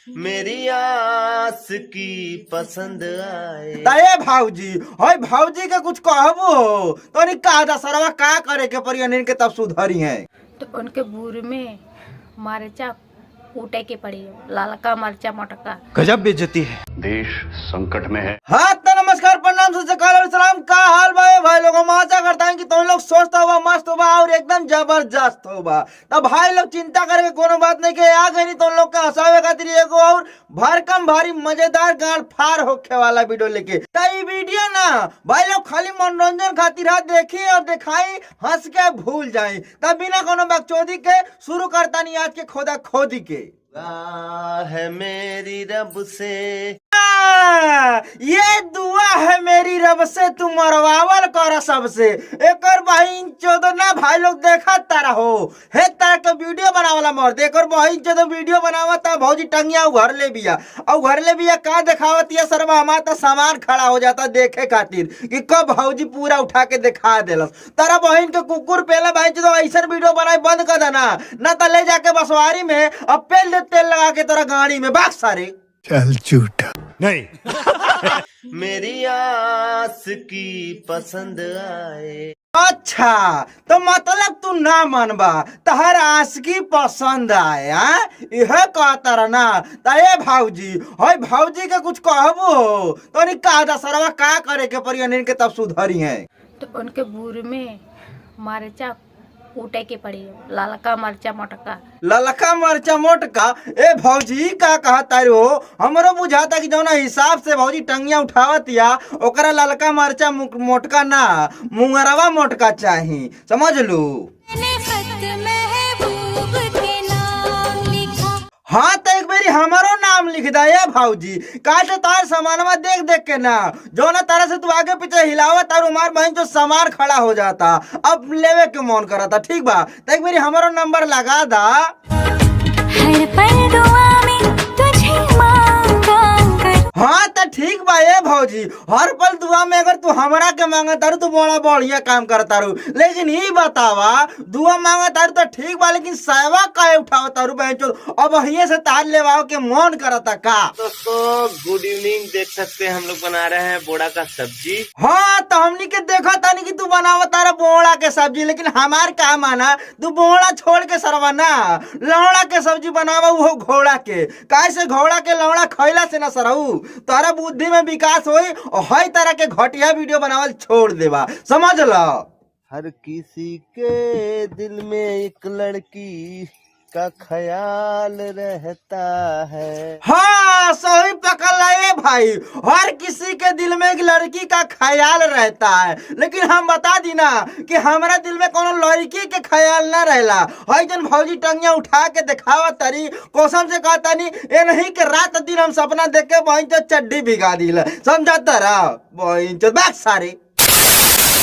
मेरी आस की पसंद आए। ए भाऊजी, हई भाऊजी के कुछ कहबो तनी का दसरवा का करे के परी अनिन के तब सुधरी है। तो उनके बूर में मरचा कूटे के पड़ी, ललका मरचा मोटका। गजब बेइज्जती है। देश संकट में है। हाँ तो नमस्कार, प्रणाम, सत श्री अकाल और सलाम। का हाल भाई भाई लोगों, आशा करता हूँ कि तुम लोग स्वस्थ होगा, मस्त होगा और एकदम जबरदस्त होगा। तब भाई लोग चिंता करके कोनो बात नहीं के आ गई नहीं तुम लोग का हंसावे खातिर एगो और भरकम भारी मजेदार गांड फार होखे वाला वीडियो लेके। त ई वीडियो ना भाई लोग खाली मनोरंजन खातिर है, देखी और दिखाई हंस के भूल जाए। तब बिना कोनो बकचोदी के शुरू करता नहीं आज के खोदा खोदी के। दुआ है मेरी रब से। ये दुआ है मेरी रब से, तू मरवावल कर सबसे। एकर बहिन चोदो ना भाई लोग देखा तारा हो हे तारा के वीडियो बनावला मर्द। एकर बहिन चोदो वीडियो बनावता भौजी टंगिया घर ले बिया और घर ले बिया का देखावत या सरवा हमार तो सामान खड़ा हो जाता देखे खातिर कि कब भौजी पूरा उठा के दिखा देलस। तारा बहिन के कुकुर पेला बहिन चोदो ऐसा वीडियो बनाई बंद कर देना ना तो ले जाके बसवारी में अब पेल दे तेल लगा के तोरा गाड़ी में बाग सारे। चल झूठा। नहीं। मेरी आस की पसंद आए। अच्छा तो मतलब तू ना मनबा तहर आसकी पसंद आए, यह कहता रह ना। त ए भाऊजी, हई भाऊजी के कुछ कहबो तनी का दसरवा का करे के परी अनिन के तब सुधरी है। तो उनके बूर में मरचा कूटे के पड़ी, ललका मरचा मोटका। ललका मरचा मोटका? ए भौजी का कहता हो, हमरो बुझाता कि जौना हिसाब से भौजी टंगिया उठावतिया ओकरा ललका मरचा मोटका ना मुंगरवा मोटका चाही, समझ लू। हाँ तो एक बेरी हमारो नाम लिख दा ए भाऊजी, काहे तार सामानवा देख देख के ना जो ना तारा से तू आगे पीछे हिलावा तार उमार बहन जो सामान खड़ा हो जाता अब लेवे के मन करता। ठीक बा तो एक बेरी हमारो नंबर लगा दा। हर पल दुआ में तुझे मांगा कर। हाँ तो ठीक बा ए भौजी, हर पल दुआ में अगर तू हमरा के मांगा तारू तू बड़ा बढ़िया काम करता रू, लेकिन ई बतावा दुआ मांगा तारू तो ठीक बा लेकिन सेवा काहे उठावा तारू बहन चोद, अब वहीं से तार लेवाओ के मन करता का। दोस्तों गुड इवनिंग, देख सकते हैं हम लोग बना रहे हैं बोड़ा का सब्जी। हाँ तो हमनी के देखा तानी कि तू बनावा तारा बोड़ा के सब्जी, लेकिन हमार का माना तू बोड़ा छोड़ के सरवा ना लौड़ा के सब्जी बनावा, वो घोड़ा के काहे से घोड़ा के लौड़ा खैला से ना सरऊ तारा बुद्धि में विकास होई और हई तरह के घटिया वीडियो बनावल छोड़ देवा, समझ लो। हर किसी के दिल में एक लड़की का ख्याल रहता है। हाँ सही पकड़ लाए भाई, हर किसी के दिल में एक लड़की का ख्याल रहता है, लेकिन हम बता दी ना कि हमारा दिल में कोनो लड़की के ख्याल ना रहला। हई जन भौजी टंगिया उठा के दिखावा तारी कसम से कहता नहीं ए नहीं कि रात दिन हम सपना देख के बहन चो चड्डी भिगा दिल, समझाता रहा बहन चो बैक सारे।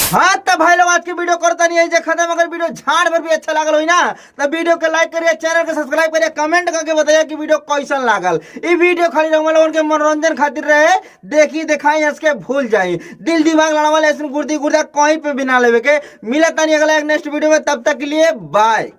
हाँ तो भाई लोग आज की वीडियो करता नहीं है जे खत्म। अगर वीडियो झाड़ भर भी अच्छा लागल होई ना तो वीडियो के लाइक करिए, चैनल के सब्सक्राइब करिए, कमेंट करके बताइए कि वीडियो कैसन लागल। ई वीडियो खाली रंगल लोगन के मनोरंजन खातिर रहे, देखी दिखाई हंस के भूल जाई, दिल दिमाग लड़ावल ऐसे गुर्दी गुर्दा कहीं पे भी ना लेवे के। मिलता नहीं अगला एक नेक्स्ट वीडियो में, तब तक के लिए बाय।